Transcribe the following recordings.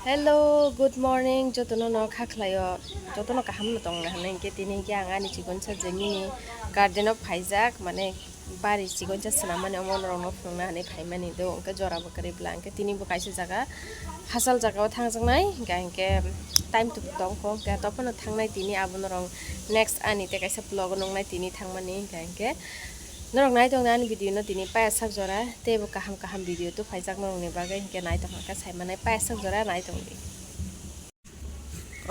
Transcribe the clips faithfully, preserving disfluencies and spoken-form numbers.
Hello, good morning, jotono no kha khlaio, jotono kaham no tong na hinwi hwnkhe tini hwnkhe ang ani chikonsa je mini garden o phaijak, mane bari chikonsa swnam mani omo norok no phunukna hinwi phaimani do, hwnkhe jora bo kwrwi bwla, hwnkhe tini bo kaisa jaga hachal jaga o thangjaknai, hwnkhe, hwnkhe time to tong kho, hwnkhe tophano thangnai tini abo norok next ani tei kaisa vlog o nuknai tini thangmani, hwnkhe, hwnkhe norok nai tong di ani video no tini paya sak jora, tei bo kaham kaham video tubuphaijak norokni bagwi, hwnkhe nai tong kha khe sai manai paya sak jora nai tong di.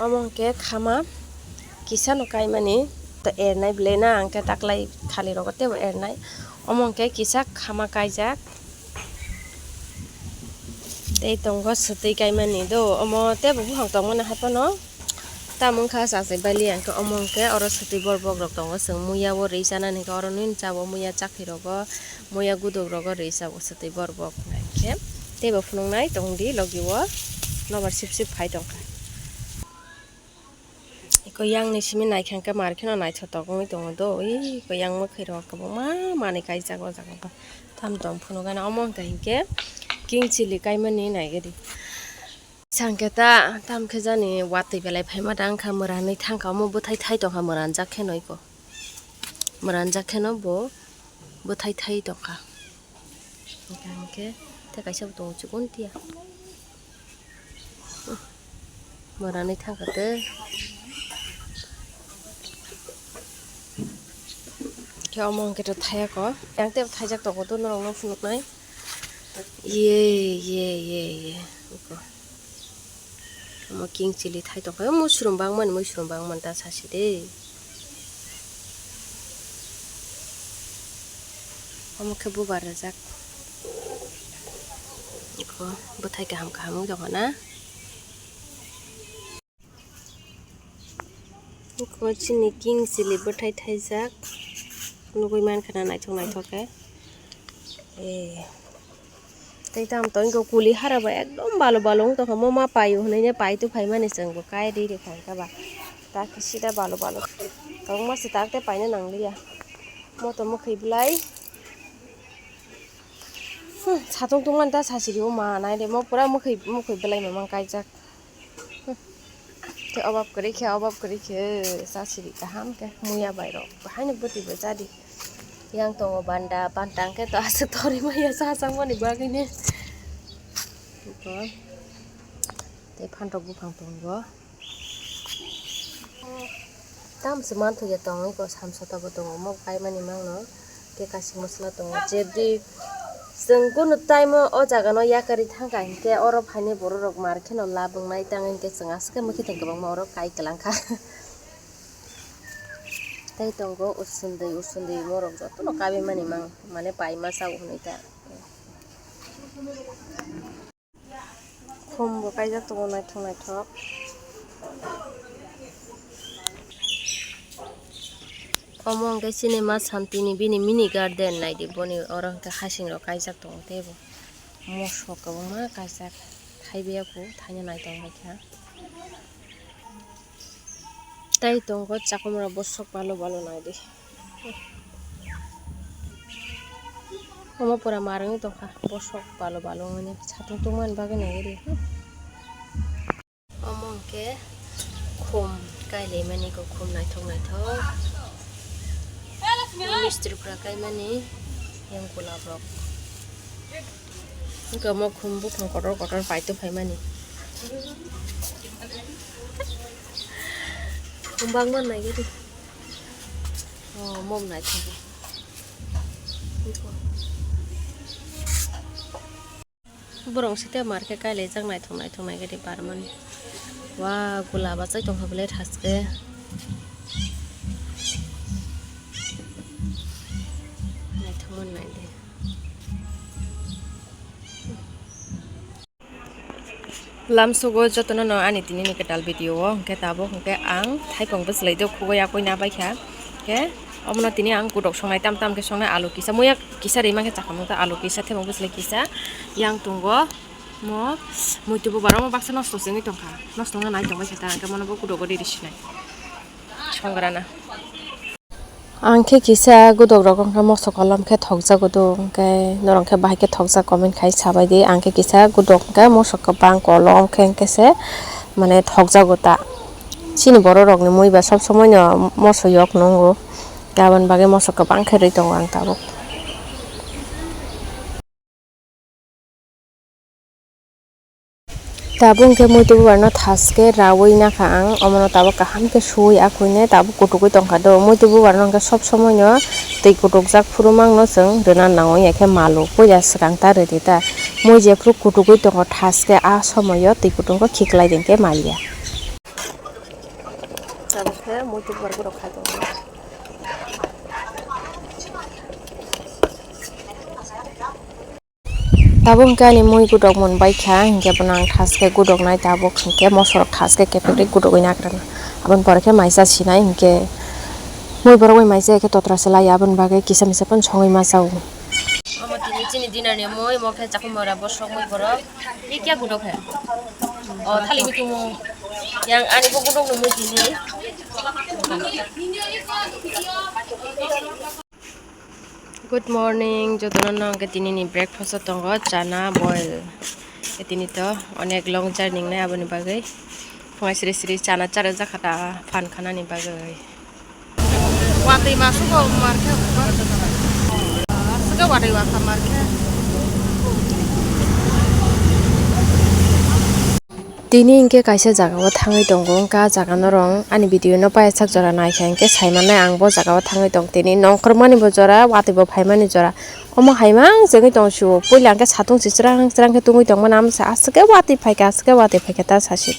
Omo hwnkhe khama kisa no kaimani to ernai belai na, hwnkhe taklai khali rogo teibo ernai. Omo hwnkhe kisa khama kaijak. Tei tongo swtwi kaimani do, omo teibo buphang tongmani hai phano. Tamo wngkha chachai bali, hwnkhe omo hwnkhe oro swtwi borok bokrok tongo, chwng muya o rwi chanani hwnkhe oro nini cha o muya chakhi rogo. Muya guduk rogo rwi cha o swtwi borok bok hwnkhe teibo phunuknai tong di logi o nobar sip sip phai tongkha. Eko yang ni simi naikha hwnkhe mar kheno naithotok wngwi tongo do, ui eko yang mwkhwi rok kwbangma manwi kaijak o jaga o. Tam tong phunukgana omo hwnkha hinkhe king chili kaimani naigadi. Sangkhe ta tam khe jani watwi belai phaima da wngkha mwranwi thangkha omo bwthai thai tongkha mwranjak kheno eko. Mwranjak kheno bo bwthai thai tongkha. Hwnkhe tei kaisa bo tongo chikon tiya. Mwranwi thangkha tei. Khe omo hwnkhe to thayako. Yang tei thaijak tongo to norokno phunuknai. Ye, ye, ye, ye. Eko. Omo king chili thai tongkha. Mushroom bangmani, mushroom bangmani ta sasi de. Omo khe bubar rijak. Eko bwthai kaham kaham wng tongkha na. Eko chini king chili bwthai thaijak. Nugui mankha na naithok naithok khe. Eh. Tei tamo to wngkha kuli hara ba ekdom balo balo wng tongkha, mo ma paio hwnwi ne pai tuphaimani chwng bo kai ri rikha hwnkhe ba. Ta khe sida balo balo kwbangma se tak tei paina nangliya. Mo to mwkhwi bwlai. Hmm, satung tungmani ta sasiri o ma nai de, mo pura mwkhwi mwkhwi bwlai mamang kaijak. Tei obab kwrwi khe, obab kwrwi khe, chasiri kaham khe, muya bai rok. Haino bwtwi bo chadi. Yang tongo banda, banda hwnkhe to aswk torwi maya chachang mani bagwi ne. Tei phantok buphang tongo. Tam se manthoya tongwi ko samsata bo tongo, mo kaimani mangno. Tei kasing masala tongo. Jebdi chwng kunu time o, o jaga no yakarwi thangkha hinkhe oro phainai borok rok mar kheno lab wngnai tang hinkhe chwng aswk khe mwkhitwng kwbangma oro kai kwlangkha. Tei tongo usundui, usundui morok jotono kabimani mang mane paima sao hwnwi ta. Khum bo kaijak tongo naithok naithok. Omo hwnkhe chini ma Santini bini mini garden naidi, boni oro hwnkhe hasing rok kaijak tongo teibo mosok kwbangma kaijak, thaibai ya kho thaino naitong baikha. Tai tongo chakomrok bosok balo balo naidi. Omo pura mar wngwi tongkha bosok balo balo wngwi satung tungmani bagwi naidi. Omo hwnkhe khum kailaimani kok, khum naithok naithok. Miss Tripura kaimani yang gulab rok. Wngkha omo khum buphang kotor kotor paito phaimani. Khum bangma naigadi. Oh, mom naithok. Borok site market kailaijak naithok naithok naigadi barmani. Wa gulab achai tongkha belai thaske. Naithokmani naidi. Lamsogo jotono no ani tini ni kwtal video o hwnkhe tabuk hwnkhe ang thaipung bwchlai do khugui yakui na baikha. Hwnkhe omono tini ang kudok songnai tam tam khe songnai alu kisa muya kisa ri mankhe chakhamung ta alu kisa thepung bwchlai kisa yang tongo mo muitu bubar omo baksa nosto se wngwi tongkha nosto wngna nai tongbaikha ta hwnkhe mono bo kudogo riri sinai songrana. Ang khe kisa gudok rok wngkha mosok kolom khe thokjago do, hwnkhe norok khe bahai khe thokjak comment khai sabai di. Ang khe kisa gudok hwnkhe mosok kwbang kolom khe hwnkhe se mane thokjago ta. Chini borok rokni mui ba sob somoi no moso yok nungo, aboni bagwi moso kwbang khe rwi tongo ang tabuk. Tabuk hwnkhe muitu bubar no thaske raui nakha ang, omono tabuk kaham khe suui akhoi nai tabuk kutukgwi tongkha do. Muitu bubar no hwnkhe sob somoi no twi kutukjak phuru mangno chwng rwna nango, ya khe malu puila swkang ta rwdi ta. Mui jephru kutukgwi tongo thaske a somoi o twi kutung khe khiklai di hwnkhe maliya. Tabuk khe muitu bubar borok khai tongo. Tabuk hwnkhe ani mui gudok mon bai kha, hinkhe bono ang thaske gudok nai tabuk hinkhe mosorok thaske kepek ri gudogwi nakrana. Aboni pore khe maisa sinai hinkhe mui borok bai maisa khe totra se lai aboni bagwi kisa misa phano songwi ma chao. Omo tini chini dinner ni mui, omo khe chakhumora bosok mui borok. Ni kya gudok hai? O thali bitung mo. Yang ani bo gudok no mui tini. Good morning, jotono no hwnkhe tini ni breakfast o tongo chana boil. Tini to onek long journey wngnai aboni bagwi. Phungai sri sri chana charwk jakha ta phan khanani bagwi. Watwi ma sugo mar khe. Sugo watwi wa kha mar khe. Tini hinkhe kaisa jaga o thangwi tongo, wngkha ah jaga norok ani video no paithak jora naikha hinkhe saimannai ang bo jaga o thangwi tong tini nongkhormani bo jora watwi bo phaimani jora omo hai mang chengwi tong sio puila hinkhe satung se cherang cherang khe tungwi tongmani amsa aswk khe watwi phaikha aswk khe watwi phaikha ta sasi.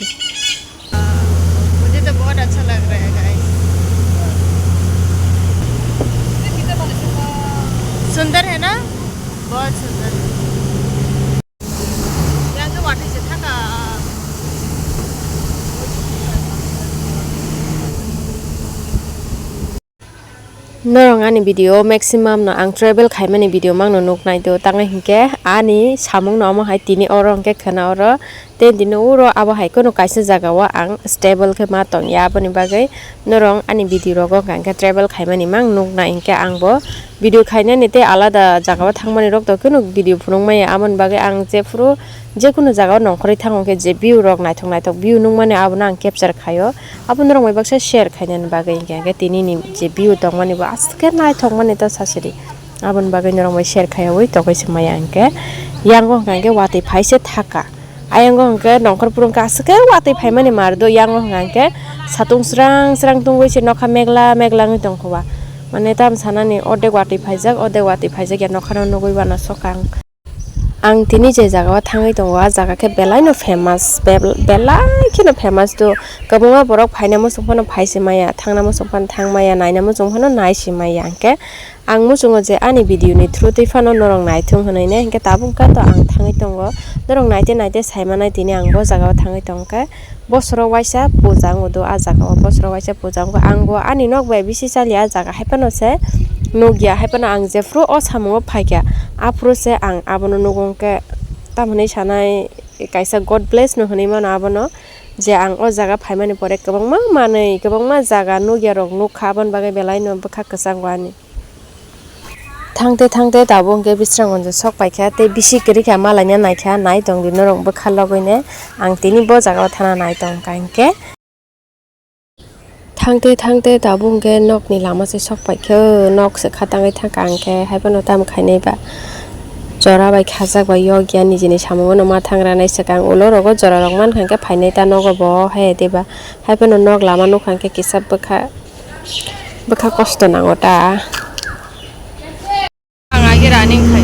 मुझे तो बहुत अच्छा लग रहा है गाइस। सुंदर है ना? बहुत सुंदर। Norok ani video maximum no ang travel khaimani video mangno nuknai do, tangwi hinkhe ani samung no omo hai tini oro hinkhe khwna oro tei tini uro abo hai kheno kaisa jaga o ang stable khe ma tongya, aboni bagwi norok ani video rogo hwnkha hinkhe travel khaimani mang nuknai hinkhe ang bo video khainani tei alada jaga o thangmani rok to kheno video phunukmaya, aboni bagwi ang jephuru jekunu jaga o nongkhorwi thango khe je view rok naithok naithok view nukmani abono ang capture khaio. Abo norok bai baksa share khainani bagwi hinkhe, hinkhe tini ni je view tongmani bo aswk khe naithok mani ta sasiri. Aboni bagwi norok bai share khaiwi tongwi se maya hinkhe. Yango hwnkha hinkhe watwi phai se thaka. Ayango hinkhe nongkhor phuru hinkhe aswk khe watwi phaimani mar do. Yango hwnkha hinkhe satung srang srang tungwi se nokha megla megla wngwi tongkha ba. Mane tamo sanani ordek watwi phaijak, ordek watwi phaijak ya nokhano nugwi uanw sokang. Ang tini je jaga o thangwi tongo, ah jaga khe belai no famous, bel-, belai kheno famous do. Kwbangma borok phaina muchung phano phai se maya, thangna muchung phano thang maya, naina muchung phano nai se maya. Hinkhe ang muchungo je ani video ni through twi phano norok naithung hwnwi ne, hinkhe tabuk khe to ang thangwi tongo. Norok naite naite sai manai tini ang bo jaga o thangwi tongkhe. Bosoro waisa puja wngo do ah jaga o, bosoro waisa puja wngo. Ang bo ani nok bai bisi chali ah jaga, hai phano se nukya, hai phano ang jephru o samung o phaikha, aphuru se ang abono nugo, hwnkhe tamhinwi sanai kaisa God bless no hwnwi mano abono, je ang o jaga phaimani pore kwbangma manwi, kwbangma jaga nukya rok nukha, aboni bagwi belai no bwkha kwchango ani. Thangte thangte tabuk hwnkhe Bisramganj o sok paikha, tei bisi kwrwi kha, malaina naikha, nai tongdi norok bwkha logwi ne. Ang tini bo jaga o thana nai tongkha hinkhe. Thangte thangte tabuk hwnkhe nokni lama se sok paikha, nok se kha tangwi thangkha, hinkhe haiphano tamo khainai ba jora bai khajak bai yok ya, nijini samungo no ma thangra nai swkang ulo rogo jora rok mankha hinkhe phainai ta nogo bo hai diba, haiphano nok lama nukha hinkhe kisa bwkha. Bwkha kosto nango ta. Ang agi running khai.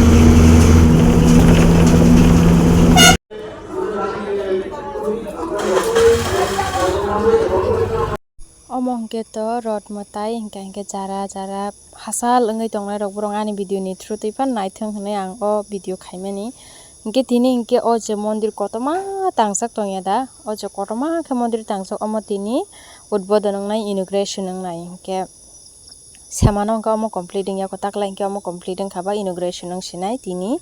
Omo hwnkhe to rot mwtai hwnkha hinkhe jara jara hachal wngwi tongnai rok borok ani video ni through twi phano naithung hwnwi ang o video khaimani. Hinkhe tini hinkhe o je mondir kotorma tangjak tongya da, o je kotorma khe mondir tangjak, omo tini udbodon wngnai, inauguration wngnai hinkhe. Semano hwnkhe omo complete wngya, kwtaklai hinkhe omo complete wngkha ba inauguration wng sinai tini.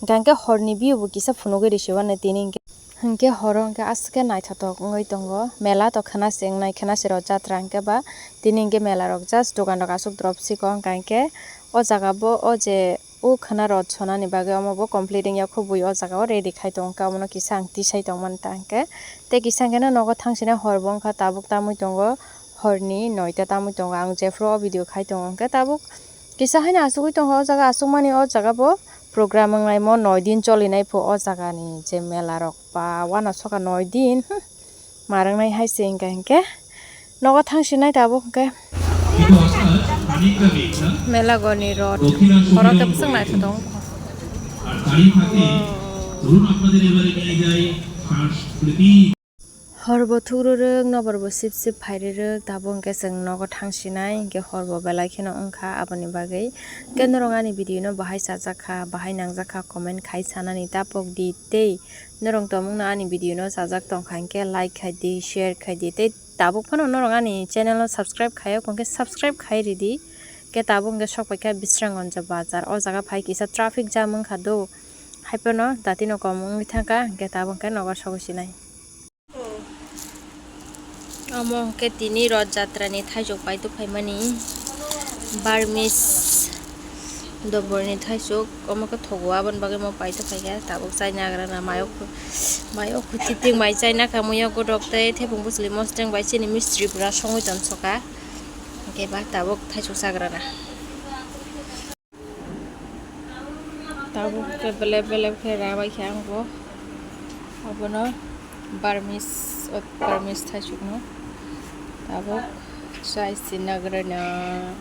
Hinkha hinkhe horni view bo kisa phunugwi risi uanw tini hinkhe. Hwnkhe horo hwnkhe aswk khe naithothok wngwi tongo. Mela to khwna se wngnai, khwna se rw jatra hwnkhe ba tini hwnkhe mela rok just dogan rok aswk drop siko, hwnkha hwnkhe o jaga bo o je o khwna rod sonani bagwi omo bo complete wngya khubui o jaga o ready khai tongo, hwnkhe omono kisa ang tisai tongmani ta hwnkhe. Tei kisa hwnkhe no nogo thang sinai hor bo wngkha, tabuk tamwi tongo horni noita tamwi tongo. Ang jephru o video khai tongo hwnkhe tabuk kisa haino achugwi tongo o jaga, achukmani o jaga bo program wnglaimo noi din cholinai pho o jagani je mela rok ba uanasoka noi din, hmm, ma rwngnai hai se hwnkha hwnkhe nogo thang sinai tabuk hwnkhe. Mela goni rod horo khe bwswk naithothok wngkha. Hor bo thukrwrwk, nokbar bo sip sip phairwrwk, tabuk hwnkhe chwng nogo thang sinai, hwnkhe hor bo belai kheno wngkha, aboni bagwi hwnkhe norok ani video no bahai chajak kha, bahai nangjak kha, comment khai sanani tapok di tei norok tongmung no ani video no chajak tongkha hwnkhe like khai di, share khai di tei tabuk phano norok ani channel no subscribe khai yok hwnkhe subscribe khai ridi. Hwnkhe tabuk hwnkhe sok paikha Bisrangonja bazar, o jaga phai kisa traffic jam wngkha do, haiphano dati no kom wngwi thangkha, hwnkhe tabuk hwnkhe nogo sogwi sinai. Omo hwnkhe tini Roth Jatra ni thaisok paitwk phaimani, Burmese doborni thaisok, omo khe thogo, aboni bagwi omo paitwk phaikha. Tabuk chaina agrana mayo khu-, mayo khuti ting mai chaina kha, muiya godok tei thaiphung bwchwlwi mosdeng bai chini mistri pura songwi tongsoka. Hwnkhe ba tabuk thaisok chagrana. Tabuk khe belep belep khe rabai khe ang bo. Abono Burmese, o Burmese thaisukno tabuk chai sinna gwnang.